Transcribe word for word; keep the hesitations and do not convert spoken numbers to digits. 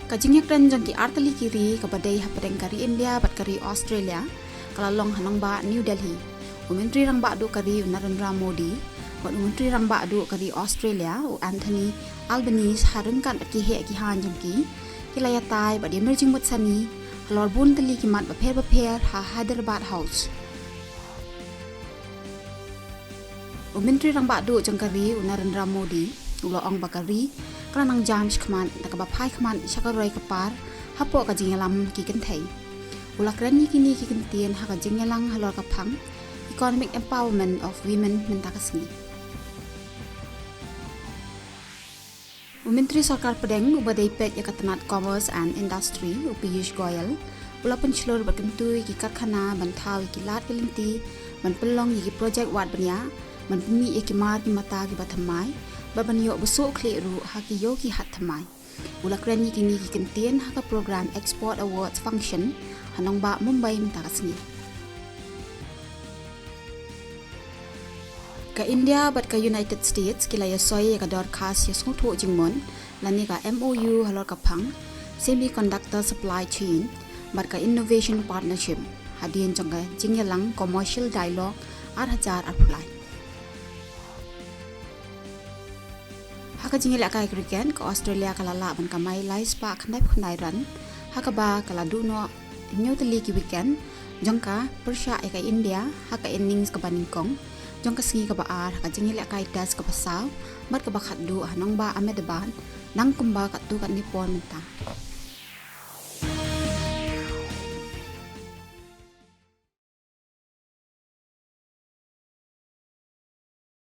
Ka jingïakren jong ki artylli ki ri kaba dei hapdeng ka ri India bad ka ri Australia ka la long ha nongbah New Delhi. U Myntri Rangbah Duh ka ri u Narendra Modi bad u Myntri Rangbah Duh ka ri Australia u Anthony Albanese ha ryngkat bad ki heh ki hain jong ki, ki la ïatai bad ïamir jingmut sani halor bun tylli ki mat bapher bapher ha Hyderabad House. U Myntri Rangbah Duh jong ka ri u Narendra Modi u la ong ba ka ri ka la nang jam shakhmat da kaba phai khmat sha ka roi ka par hapoh ka jingïalam ki kynthei. U la kren ïa kine ki kyntien ha ka jingïalang halor ka phang Economic Empowerment of Women mynta ka sngi. U Myntri Sorkar Pdeng uba dei peit ïa ka tnat Commerce and Industry u Piyush Goyal u la pynshlur bad kyntu ïa ki karkhana ban thaw ïa ki lad ki lynti, ban pynlong ïa ki projek wad bniah, ban pynmih ïa ki mar ki mata kiba thymmai bad ban ïoh ba suk khlieh ruh ha ki ïew ki hat thymmai. U la kren ïa kine ki kyntien ha ka program Export Awards Function ha nongbah Mumbai mynta ka sngi. Ka India bad ka United States ki la ïasoi ïa ka dorkhas ïasngewthuh jingmut lane ka M O U halor ka phang Semiconductor Supply Chain bad ka Innovation Partnership hadien jong ka jingïalang Commercial Dialogue ar hajar arphew lai. Ha ka jingïalehkai cricket, ka Australia ka la lah ban kamai lai spah khyndai phew khyndai run ha kaba ka la duh noh hynñiew tylli ki wicket jong ka pyrshah ïa ka India ha ka innings kaba nyngkong jong ka sngi kaba ar ha ka jingïalehkai Test kaba saw bad kaba khatduh ha nongbah Ahmedabad, nang kumba katto katne por mynta.